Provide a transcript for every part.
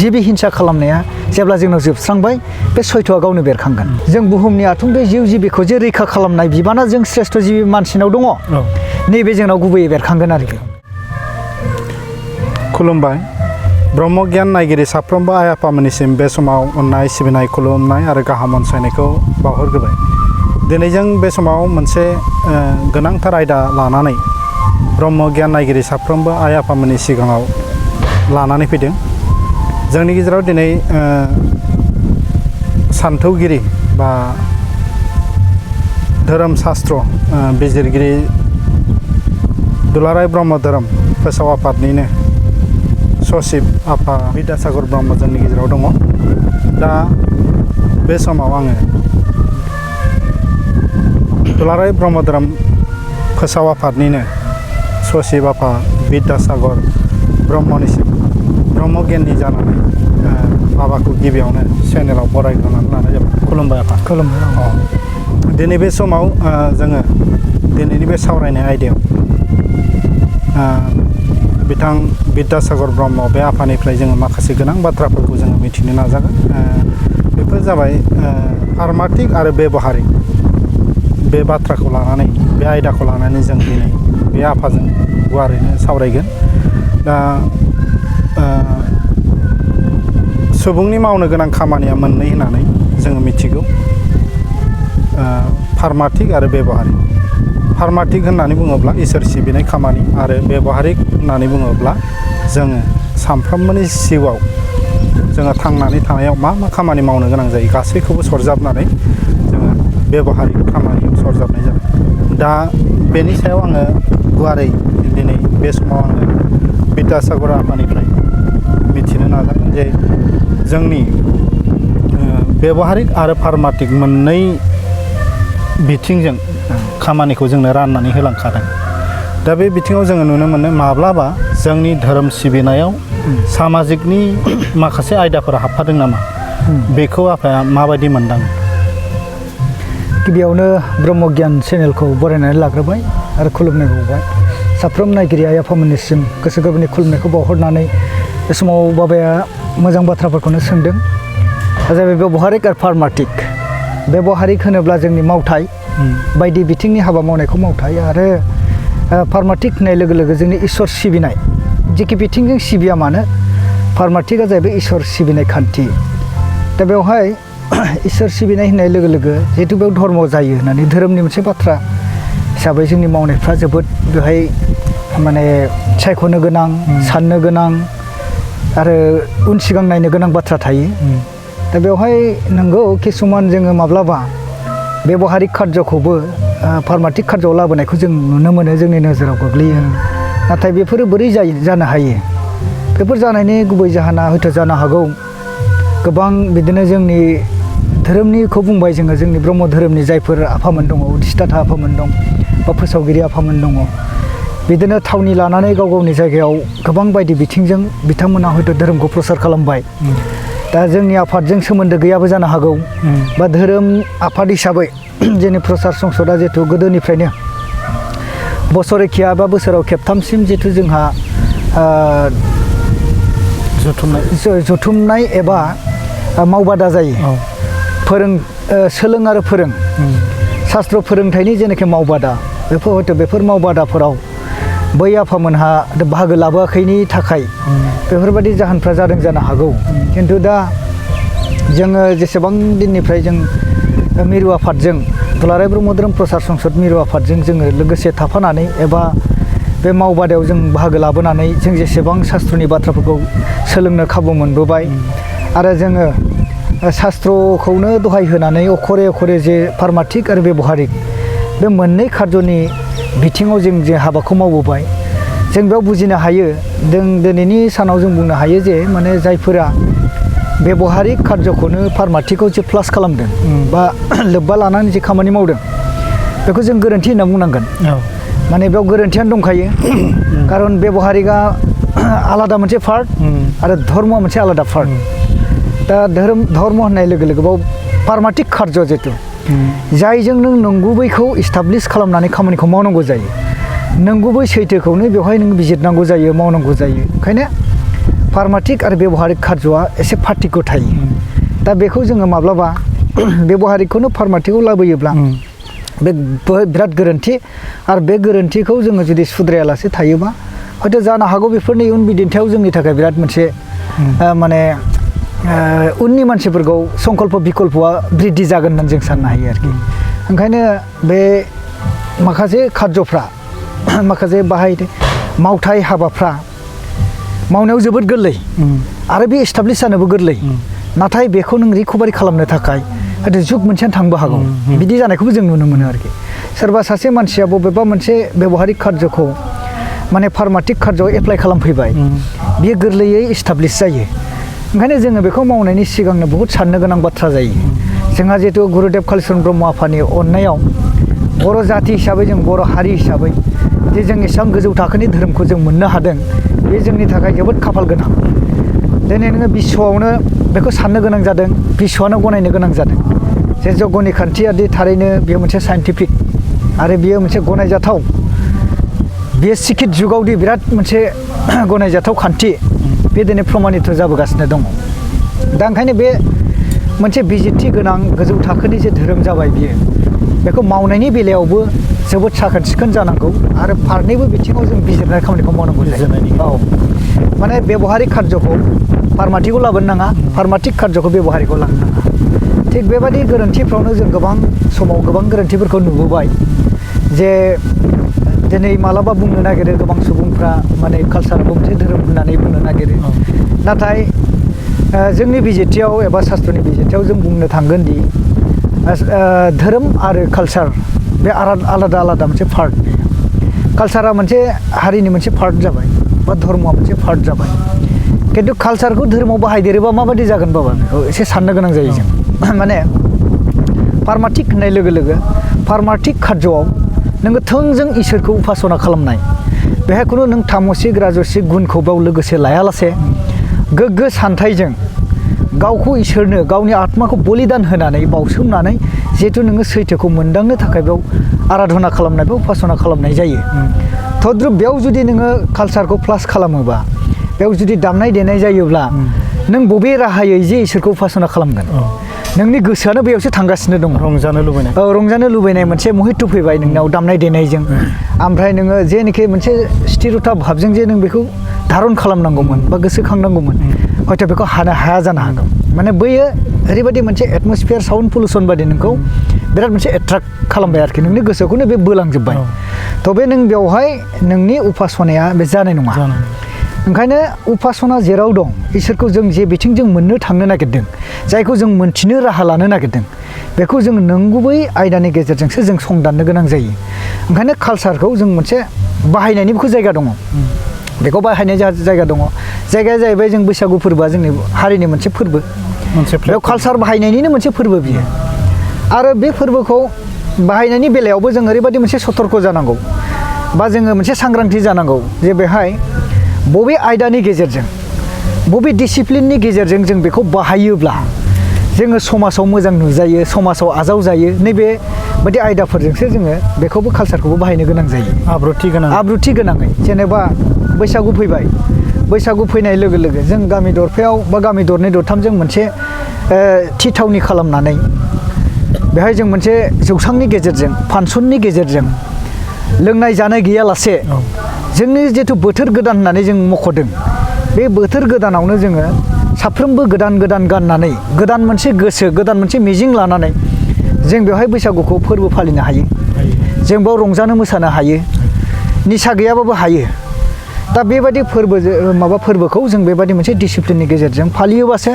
जिबि हिंसा खालामनाया जेब्ला जोंनाव जोबस्रांबाय बे सयथ'आ गावनो बेरखांगोन जों बुहुमनि आथुं बे जिउ जिबिखौ जे रैखा खालामनाय बिबाना जों श्रेष्ठ जिबि मानसिनाव दङ नैबे जोंनाव गुबैयै बेरखांगोन आरोखि खुलुमबाय ब्रह्म गियान नायगिरि साफ्रोमबो आइ आफामोननिसिम बे समाव अननाय सिबिनाय खुलुमनाय आरो गाहाम अनसायनायखौ बावहरग्रोबाय दिनै जों बे समाव मोनसे गोनांथार आयदा लानानै ब्रह्म गियान नायगिरि साफ्रोमबो आइ आफामोननि सिगाङाव लानानै फैदों जोंनि गेजेराव दिनै सान्थौगिरि बा धोरोम शास्त्र बिजिरगिरि दुलाराय ब्रह्म धोरोम फोसाव आफादनिनो सचिब आफा बिद्यासागर ब्रह्म जोंनि गेजेराव दङ दा बे समाव आङो दुलाराय ब्रह्म धोरोम फोसाव आफादनिनो सचिब आफा बिद्यासागर ब्रह्मनिसिम ब्रह्म गियाननि जानानै बाबाखौ गिबियावनो चेनेलाव बरायग्रोनानै लानाय जाबाय खुलुमबाय आफा खुलुमबाय दिनै बे समाव जोङो दिनैनि बे सावरायनाय आयदायाव बिथां बिद्यासागर ब्रह्म बे आफानिफ्राय जोङो माखासे गोनां बाथ्राफोरखौ जोङो मिथिनो नाजागोन बेफोर जाबाय पारमार्थिक आरो बेबहारिक बे बाथ्राखौ लानानै बे आयदाखौ लानानै जों दिनै बे आफाजों गुवारैनो सावरायगोन दा सुबुंनि मावनो गोनां खामानिया मोननै होननानै जोङो मिथिगौ पारमार्थिक आरो बेबहारिक पारमार्थिक होननानै बुङोब्ला इसोर सिबिनाय खामानि आरो बेबहारिक होननानै बुङोब्ला जोङो सानफ्रोमबोनि जिउआव जोङो थांनानै थानायाव मा मा खामानि मावनो गोनां जायो गासैखौबो सरजाबनानै जोङो बेबहारिक खामानियाव सरजाबनाय जाबाय दा बेनि सायाव आङो गुवारै दिनै बे समाव आङो बिद्यासागर आफानिफ्राय मिथिनो नाजागोन जे जोंनि बेबहारिक आरो पारमार्थिक मोननै बिथिंजों खामानिखौ जोंनो राननानै होलांखादों दा बे बिथिङाव जोङो नुनो मोनो माब्लाबा जोंनि धोरोम सिबिनायाव सामाजिकनि माखासे आयदाफोरा हाबफादों नामा बेखौ आफाया माबायदि मोनदाङो गिबियावनो ब्रह्म गियान चेनेलखौ बरायनानै लाग्रोबाय आरो खुलुमनाय बावबाय साफ्रोम नायगिरि आइ आफामोननिसिम गोसो गोरबोनि खुलुमनायखौ बावहरनानै बे समाव बाबाया मोजां बाथ्राफोरखौनो सोंदों दा जाहैबाय बेबहारिक आरो पारमार्थिक बेबहारिक होनोब्ला जोंनि मावथाय बायदि बिथिंनि हाबा मावनायखौ मावथाय आरो पारमार्थिक होननाय लोगो लोगो जोंनि इसोर सिबिनाय जेखि बिथिंजों सिबिया मानो पारमार्थिकआ जाहैबाय इसोर सिबिनाय खान्थि दा बेवहाय इसोर सिबिनाय होननाय लोगो लोगो जिहेतु बेयाव धर्म जायो होननानै धोरोमनि मोनसे बाथ्रा हिसाबै जोंनि मावनायफ्रा जोबोद बेवहाय माने सायख'नो गोनां साननो गोनां आरो उन सिगां नायनो गोनां बाथ्रा थायो दा बेवहाय नंगौ किसुमान जोङो माब्लाबा बेबहारिक खार्यखौबो पारमार्थिक खार्यआव लाबोनायखौ जों नुनो मोनो जोंनि नोजोराव गोग्लैयो नाथाय बेफोरो बोरै जानो हायो बेफोर जानायनि गुबै जाहोना हयथ' जानो हागौ गोबां बिदिनो जोंनि धोरोमनिखौ बुंबाय जोङो जोंनि ब्रह्म धोरोमनि जायफोर आफामोन दङ उदिष्टाता आफामोन दं बा फोसावगिरि आफामोन दङ बिदिनो थावनि लानानै गाव गावनि जायगायाव गोबां बायदि बिथिंजों बिथांमोना हयथ' धोरोमखौ प्रसार खालामबाय दा जोंनि आफादजों सोमोन्दो गैयाबो जानो हागौ बा धोरोम आफाद हिसाबै जोंनि प्रसार संसदआ जिहेतु गोदोनिफ्रायनो बोसोरखिया बा बोसोराव खेबथामसिम जिहेतु जोंहा जथुमनाय एबा मावबादा जायो सोलों आरो फोरों शास्त्र फोरोंथायनि जेनाखि मावबादा बेफोर मावबादाफोराव बै आफामोनहा बाहागो लाबोआखैनि थाखाय बेफोरबायदि जाहोनफ्रा जादों जानो हागौ खिन्थु दा जोङो जेसेबां दिननिफ्राय जों मिरु आफादजों दुलाराय ब्रह्म धोरोम प्रसार संसद मिरु आफादजों जोङो लोगोसे थाफानानै एबा बे मावबादायाव जों बाहागो लाबोनानै जों जेसेबां शास्त्रनि बाथ्राफोरखौ सोलोंनो खाबु मोनबोबाय आरो जोङो शास्त्रखौनो दहाय होनानै अखरे अखरे जे पारमार्थिक आरो बेबहारिक बे मोननै खार्यनि बिथिङाव जों जे हाबाखौ मावबोबाय जों बेयाव बुजिनो हायो जों दिनैनि सानाव जों बुंनो हायो जे माने जायफोरा बेबहारिक खार्यखौनो पारमार्थिकआव जे प्लास खालामदों बा लोब्बा लानानै जे खामानि मावदों बेखौ जों गोरोन्थि होनना बुंनांगोन माने बेयाव गोरोन्थियानो दंखायो खारन बेबहारिकआ आलादा मोनसे पार्ट आरो धर्मआ मोनसे आलादा पार्ट दा धर्म होननाय लोगो लोगो बाव पारमार्थिक खार्य जिहेतु जायजों नों नंगुबैखौ इस्टाब्लिश खालामनानै खामानिखौ मावनांगौ जायो नंगुबै सैथोखौनो बेवहाय नों बिजिरनांगौ जायो मावनांगौ जायो ओंखायनो फार्माटिक आरो बेबहारिक कार्जआ एसे पार्टिक थायो दा बेखौ जोङो माब्लाबा बेबहारिकखौनो फार्माटिकआव लाबोयोब्ला बे बिराद गोरोन्थि आरो बे गोरोन्थिखौ जोङो जुदि सुद्रायालासे थायोबा हयथ' जानो हागौ बेफोरनि इयुन बिदिन्थियाव जोंनि थाखाय बिराद मोनसे माने उननि मानसिफोरखौ संकल्प बिकल्पआ बृद्धि जागोन होननानै जों साननो हायो आरोखि ओंखायनो बे माखासे कार्जफ्रा माखासे मावथाय हाबाफ्रा मावनायाव जोबोद गोरलै आरो बे एस्टाब्लिश जानोबो गोरलै नाथाय बेखौ नों रिकभारि खालामनो थाखाय हयथ' जुग मोनसेयानो थांबो हागौ बिदि जानायखौबो जों नुनो मोनो आरोखि सोरबा सासे मानसिया बबेबा मोनसे बेबहारिक कार्जखौ माने फार्माटिक कार्जआव एप्लाइ खालामफैबाय बियो गोरलैयै एस्टाब्लिश जायो ओंखायनो जोङो बेखौ मावनायनि सिगांनो बहुद साननो गोनां बाथ्रा जायो जोंहा जिहेतु गुरुदेव कालिचरन ब्रह्म आफानि अननायाव बर' जाति हिसाबै जों बर' हारि हिसाबै जे जों एसेबां गोजौ थाखोनि धोरोमखौ जों मोननो हादों बे जोंनि थाखाय जोबोद खाफाल गोनां दिनै नोङो बिश्वआवनो बेखौ साननो गोनां जादों बिश्वआनो गनायनो गोनां जादों जे जगनि खान्थियादि थारैनो बेयो मोनसे साइन्टिफिक आरो बेयो मोनसे गनायजाथाव बेयो सिकित जुगावदि बिराद मोनसे गनायजाथाव खान्थि बे दिनै प्रमानित जाबोगासिनो दङ दा ओंखायनो बे मोनसे बिजिरथि गोनां गोजौ थाखोनि जे धोरोम जाबाय बियो बेखौ मावनायनि बेलायावबो जोबोद साखोन सिखोन जानांगौ आरो फारनैबो बिथिङाव जों बिजिरनाय खामानिखौ मावनांगौ जायो औ माने बेबहारिक कार्जखौ फार्माटिकआव लाबोनो नाङा फार्माटिक कार्जखौ बेबहारिकआव लांनो नाङा थिग बेबादि गोरोन्थिफ्रावनो जों गोबां समाव गोबां गोरोन्थिफोरखौ नुबोबाय जे दिनै मालाबा बुंनो नागिरो गोबां सुबुंफ्रा माने कालसाराबो मोनसे धोरोम होननानै बुंनो नागिरो नाथाय जोंनि बिजिरथियाव एबा शास्त्रनि बिजिरथियाव जों बुंनो थांगोन दि धोरोम आरो कालसार बे आलादा आलादा मोनसे पार्ट कालसारा मोनसे हारिनि मोनसे पार्ट जाबाय बा धर्मआ मोनसे पार्ट जाबाय खिन्थु कालसारखौ धोरोमाव बाहायदेरोबा माबायदि जागोन बाबा बेखौ एसे साननो गोनां जायो जों माने फार्माटिक होननाय लोगो लोगो फार्माटिक कार्जआव नोङो थोंजों इसोरखौ उपासना खालामनाय बेहाय खुनु नों तामसिक राजसिक गुनखौ बेयाव लोगोसे लायालासे गोग्गो सान्थाइजों गावखौ इसोरनो गावनि आत्माखौ बलिदान होनानै बावसोमनानै जिहेतु नोङो सैथोखौ मोनदांनो थाखाय बेयाव आराधना खालामनाय बा उपासना खालामनाय जायो तद्रुप बेयाव जुदि नोङो कालसारखौ प्लास खालामोबा बेयाव जुदि दामनाय देनाय जायोब्ला नों बबे राहायै जे इसोरखौ उपासना खालामगोन नोंनि गोसोआनो बेयावसो थांगासिनो दङ रंजानो लुबैनाय औ रंजानो लुबैनाय मोनसे मुहित फैबाय नोंनाव दामनाय देनायजों ओमफ्राय नोङो जेनोखि मोनसे स्थिरता भाबजों जे नों बेखौ धारन खालामनांगौमोन बा गोसोखांनांगौमोन हयथ' बेखौ हाया जानो हागौ माने बैयो ओरैबायदि मोनसे एटमस्फियार साउन्ड पलुसन बादि नोंखौ बिराद मोनसे एट्राक्ट खालामबाय आरोखि नोंनि गोसोखौनो बे बोलांजोब्बाय थ' बे नों बेवहाय नोंनि उपासनाया बे जानाय नङा ओंखायनो उपासना जेराव दं इसोरखौ जों जे बिथिंजों मोननो थांनो नागिरदों जायखौ जों मोनथिनो राहा लानो नागिरदों बेखौ जों नंगुबै आयदानि गेजेरजोंसो जों संदाननो गोनां जायो ओंखायनो कालसारखौ जों मोनसे बाहायनायनिबो जायगा दङ बेखौ बाहायनाय जायगा दङ जायगाया जाहैबाय जों बैसागु फोरबोआ जोंनि हारिनि मोनसे फोरबो बेयाव कालसार बाहायनायनिनो मोनसे फोरबो बियो आरो बे फोरबोखौ बाहायनायनि बेलायावबो जों ओरैबायदि मोनसे सतर्क जानांगौ बा जोङो मोनसे सांग्रांथि जानांगौ जे बेहाय बबे आयदानि गेजेरजों बबे डिसिप्लिननि गेजेरजों जों बेखौ बाहायोब्ला जोङो समाजाव मोजां नुजायो समाजाव आजावजायो नैबे बायदि आयदाफोरजोंसो जोङो बेखौबो कालसारखौबो बाहायनो गोनां जायो आब्रुथि गोनाङै जेनेबा बैसागु फैबाय बैसागु फैनाय लोगो लोगो जों गामि दरफायाव बा गामि दरनै दरथामजों मोनसे थि थावनि खालामनानै बेहाय जों मोनसे जौसांनि गेजेरजों फांसननि गेजेरजों लोंनाय जानाय गैयालासे जोंनि जिथु बोथोर गोदान होननानै जों मख'दों बे बोथोर गोदानावनो जोङो साफ्रोमबो गोदान गोदान गाननानै गोदान मोनसे गोसो गोदान मोनसे मिजिं लानानै जों बेवहाय बैसागुखौ फोरबो फालिनो हायो जों बेयाव रंजानो मोसानो हायो निसा गैयाबाबो हायो दा बेबायदि फोरबोखौ जों बेबायदि मोनसे डिसिप्लिननि गेजेरजों फालियोबासो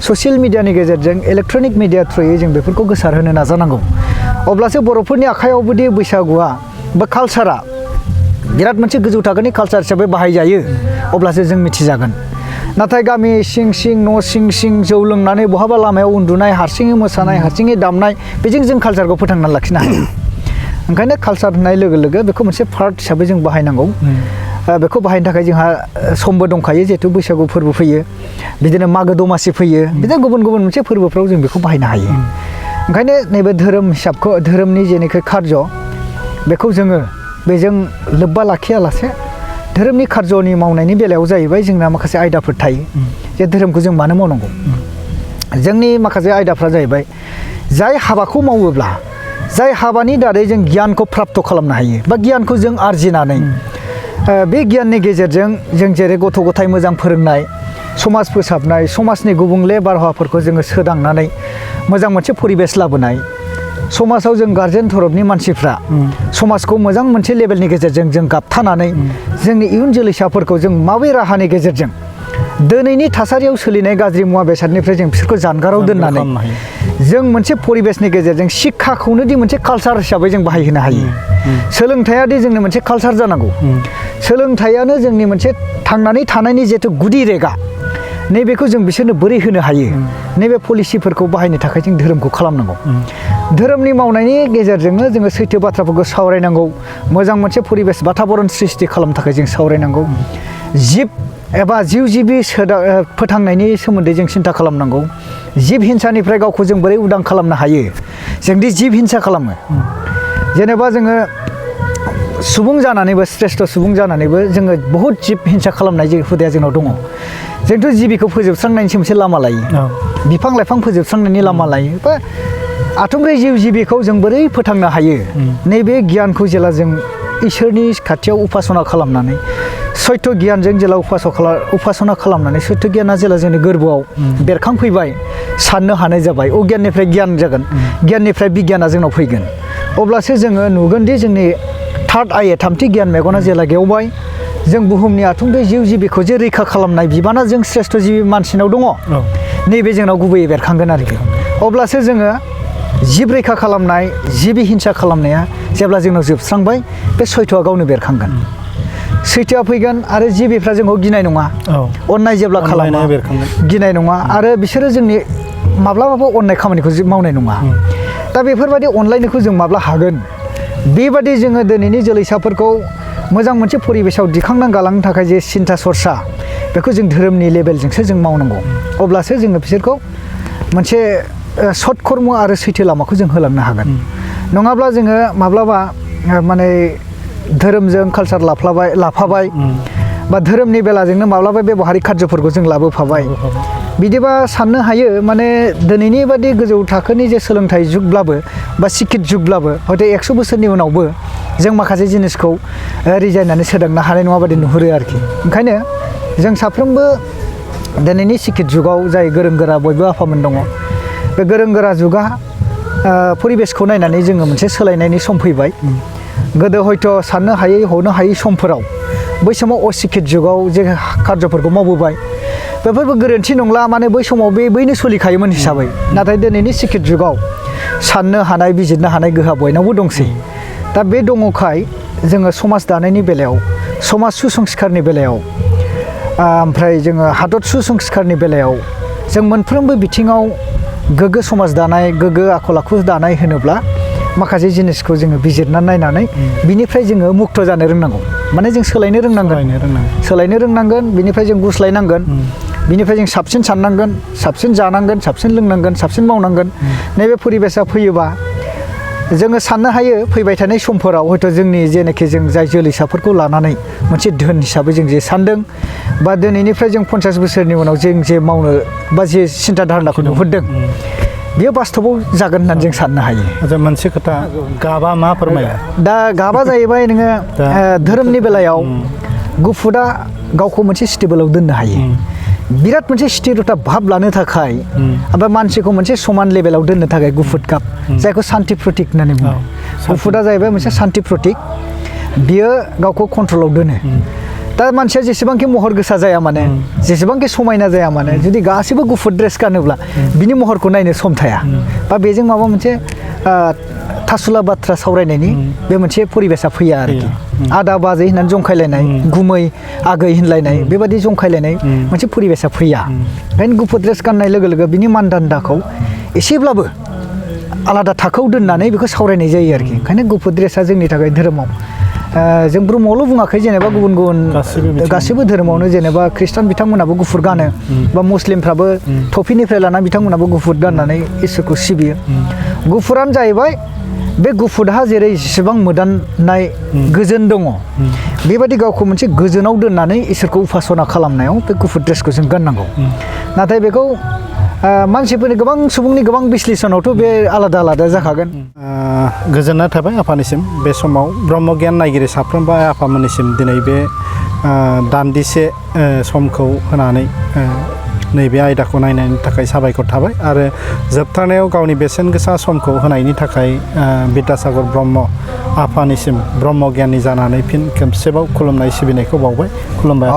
ससियेल मिडियानि गेजेरजों इलेक्ट्रनिक मिडिया थ्रुयै जों बेफोरखौ गोसारहोनो नाजानांगौ अब्लासो बर'फोरनि आखायावबोदि बैसागुआ बा कालसारा बिराद मोनसे गोजौ थाखोनि कालसार हिसाबै बाहायजायो अब्लासो जों मिथिजागोन नाथाय गामि सिं सिं न' सिं सिं जौ लोंनानै बहाबा लामायाव उन्दुनाय हारसिङै मोसानाय हारसिङै दामनाय बेजों जों कालसारखौ फोथांनानै लाखिनो हायो ओंखायनो कालसार होननाय लोगो लोगो बेखौ मोनसे पार्ट हिसाबै जों बाहायनांगौ बेखौ बाहायनो थाखाय जोंहा समबो दंखायो जिहेतु बैसागु फोरबो फैयो बिदिनो मागो दमासि फैयो बिदिनो गुबुन गुबुन मोनसे फोरबोफ्राव जों बेखौ बाहायनो हायो ओंखायनो नैबे धोरोमनि जेनोखि कार्य बेखौ जोङो बेजों लोब्बा लाखियालासे धोरोमनि कार्जनि मावनायनि बेलायाव जाहैबाय जोंना माखासे आयदाफोर थायो जे धोरोमखौ जों मानो मावनांगौ जोंनि माखासे आयदाफ्रा जाहैबाय जाय हाबाखौ मावोब्ला जाय हाबानि दारै जों गियानखौ प्राप्त खालामनो हायो बा गियानखौ जों आरजिनानै बे गियाननि गेजेरजों जों जेरै गथ' गथाय मोजां फोरोंनाय समाज फोसाबनाय समाजनि गुबुंले बारहावाफोरखौ जोङो सोदांनानै मोजां मोनसे परिबेस लाबोनाय समाजाव जों गार्जेन थरफनि मानसिफ्रा समाजखौ मोजां मोनसे लेभेलनि गेजेरजों जों गाबथानानै जोंनि इयुन जोलैसाफोरखौ जों माबे राहानि गेजेरजों दिनैनि थासारियाव सोलिनाय गाज्रि मुवा बेसादनिफ्राय जों बिसोरखौ जानगाराव दोननानै जों मोनसे परिबेसनि गेजेरजों शिक्षाखौनो दि मोनसे कालचार हिसाबै जों बाहायहोनो हायो सोलोंथाइया दि जोंनो मोनसे कालचार जानांगौ सोलोंथाइयानो जोंनि मोनसे थांनानै थानायनि जिहेतु गुदि रेगा नैबेखौ जों बिसोरनो बोरै होनो हायो नैबे पलिसिफोरखौ बाहायनो थाखाय जों धोरोमखौ खालामनांगौ धोरोमनि मावनायनि गेजेरजोंनो जोङो सैथो बाथ्राफोरखौ सावरायनांगौ मोजां मोनसे परिबेस वाताबरन सृष्टि खालामनो थाखाय जों सावरायनांगौ जिब एबा जिउ जिबि फोथांनायनि सोमोन्दै जों सिन्था खालामनांगौ जिब हिंसानिफ्राय गावखौ जों बोरै उदां खालामनो हायो जोंदि जिब हिंसा खालामो जेनेबा जोङो सुबुं जानानैबो श्रेष्ठ सुबुं जानानैबो जोङो बहुद जिब हिंसा खालामनाय जे हुदाया जोंनाव दङ जोंथ' जिबिखौ फोजोबस्रांनायनिसो मोनसे लामा लायो बिफां लाइफां फोजोबस्रांनायनि लामा लायो बा आथुमब्रै जिउ जिबिखौ जों बोरै फोथांनो हायो नैबे गियानखौ जेला जों इसोरनि खाथियाव उपासना खालामनानै सत्य गियानजों जेला उपासना खालामनानै सत्य गियाना जेला जोंनि गोरबोआव बेरखांफैबाय साननो हानाय जाबाय अगियाननिफ्राय गियान जागोन गियाननिफ्राय बिगियाना जोंनाव फैगोन अब्लासो जोङो नुगोन दि जोंनि थार्ड आइ थामथि गियान मेगना जेला गेवबाय जों बुहुमनि आथुमब्रै जिउ जिबिखौ जे रैखा खालामनाय बिबाना जों श्रेष्ठ जिबि मानसिनाव दङ नैबे जोंनाव गुबैयै बेरखांगोन आरोखि अब्लासो जोङो जिब रैखा खालामनाय जिबि हिंसा खालामनाया जेब्ला जोंनाव जोबस्रांबाय बे सयथ'आ गावनो बेरखांगोन सैथोआ फैगोन आरो जिबिफ्रा जोंखौ गिनाय नङा अननाय जेब्ला खालामो गिनाय नङा आरो बिसोरो जोंनि माब्लाबाबो अननाय खामानिखौ मावनाय नङा दा बेफोरबायदि अनलायनायखौ जों माब्ला हागोन बेबादि जोङो दिनैनि जोलैसाफोरखौ मोजां मोनसे परिबेसाव दिखांना गालांनो थाखाय जे सिन्था सरसा बेखौ जों धोरोमनि लेभेलजोंसो जों मावनांगौ अब्लासो जोङो बिसोरखौ मोनसे सत्कर्म आरो सैथो लामाखौ जों होलांनो हागोन नङाब्ला जोङो माब्लाबा माने धोरोमजों कालचार लाफाबाय बा धोरोमनि बेलाजोंनो माब्लाबा बेबहारिक खार्यफोरखौ जों लाबोफाबाय बिदिबा साननो हायो माने दिनैनि बादि गोजौ थाखोनि जे सोलोंथाइ जुगब्लाबो बा सिकित जुगब्लाबो हयथ' 100 बोसोरनि उनावबो जों माखासे जिनिसखौ रिजायनानै सोदांनो हानाय नङा बादि नुहुरो आरोखि ओंखायनो जों साफ्रोमबो दिनैनि सिकित जुगाव जाय गोरों गोरा बयबो आफामोन दङ बे गोरों गोरा जुगा परिबेसखौ नायनानै जोङो मोनसे सोलायनायनि सम फैबाय गोदो हयथ' साननो हायै हनो हायै समफोराव बै समाव असिकित जुगाव जे खार्यफोरखौ मावबोबाय बेफोरबो गोरोन्थि नंला माने बै समाव बैनो सोलिखायोमोन हिसाबै नाथाय दिनैनि सिकित जुगाव साननो हानाय बिजिरनो हानाय गोहोआ बयनावबो दंसै दा बे दङखाय जोङो समाज दानायनि बेलायाव समाज सुसंस्कारनि बेलायाव ओमफ्राय जोङो हादर सुसंस्कारनि बेलायाव जों मोनफ्रोमबो बिथिङाव गोग्गो समाज दानाय गोग्गो आखल आखु दानाय होनोब्ला माखासे जिनिसखौ जोङो बिजिरनानै नायनानै बिनिफ्राय जोङो मुक्त जानो रोंनांगौ माने जों सोलायनो रोंनांगोन बिनिफ्राय जों गुस्लायनांगोन बिनिफ्राय जों साबसिन साननांगोन साबसिन जानांगोन साबसिन लोंनांगोन साबसिन मावनांगोन नैबे परिबेसा फैयोबा जोङो साननो हायो फैबाय थानाय समफोराव हयथ' जोंनि जेनाखि जों जाय जोलैसाफोरखौ लानानै मोनसे धोन हिसाबै जों जे सानदों बा दिनैनिफ्राय जों 50 बोसोरनि उनाव जों जे मावनो बा जे सिन्था धारणाखौ नुहुरदों बेयो बास्तबाव जागोन होननानै जों साननो हायो आচ্ছা मोनसे खोथा गाबा मा फोरमायो दा गाबा जाहैबाय नोङो धोरोमनि बेलायाव गुफुरा गावखौ मोनसे स्टेबोलाव दोननो हायो बिराद मोनसे स्थिरता भाब लानो थाखाय ओमफ्राय मानसिखौ मोनसे समान लेभेलाव दोननो थाखाय गुफुर गाब जायखौ शान्ति प्रतीक होननानै बुङो गुफुरा जाहैबाय मोनसे शान्ति प्रतीक बियो गावखौ कन्ट्रलाव दोनो दा मानसिया जेसेबांखि महर गोसा जाया माने जेसेबांखि समायना जाया माने जुदि गासैबो गुफुर ड्रेस गानोब्ला बिनि महरखौ नायनो सम थाया बा बेजों माबा मोनसे थासुला बाथ्रा सावरायनायनि बे मोनसे परिबेसा फैया आरोखि आदा बाजै होननानै जंखायलायनाय गुमै आगै होनलायनाय बेबादि जंखायलायनाय मोनसे परिबेसा फैया ओंखायनो गुफुर ड्रेस गाननाय लोगो लोगो बिनि मानदान्दाखौ एसेब्लाबो आलादा थाखोआव दोननानै बेखौ सावरायनाय जायो आरोखि ओंखायनो गुफुर ड्रेसा जोंनि थाखाय धोरोमाव जों ब्रह्मआवल' बुङाखै जेनेबा गुबुन गुबुन गासैबो धोरोमावनो जेनेबा ख्रिस्टान बिथांमोनाबो गुफुर गानो बा मुस्लिमफ्राबो टफिनिफ्राय लाना बिथांमोनाबो गुफुर गाननानै इसोरखौ सिबियो गुफुरानो जाहैबाय बे गुफुरहा जेरै जेसेबां मोदाननाय गोजोन दङ बेबायदि गावखौ मोनसे गोजोनाव दोननानै इसोरखौ उपासना खालामनायाव बे गुफुर ड्रेसखौ जों गाननांगौ नाथाय बेखौ मानसिफोरनि गोबां सुबुंनि गोबां बिश्लेषणावथ' बे आलादा आलादा जाखागोन गोजोननाय थाबाय आफानिसिम बे समाव ब्रह्म गियान नायगिरि साफ्रोमबो आइ आफामोननिसिम दिनै बे दान्दिसे समखौ होनानै नैबे आयदाखौ नायनायनि थाखाय साबायखर थाबाय आरो जोबथारनायाव गावनि बेसेन गोसा समखौ होनायनि थाखाय बिद्यासागर ब्रह्म आफानिसिम ब्रह्म गियाननि जानानै फिन खेबसेबाव खुलुमनाय सिबिनायखौ बावबाय खुलुमबाय।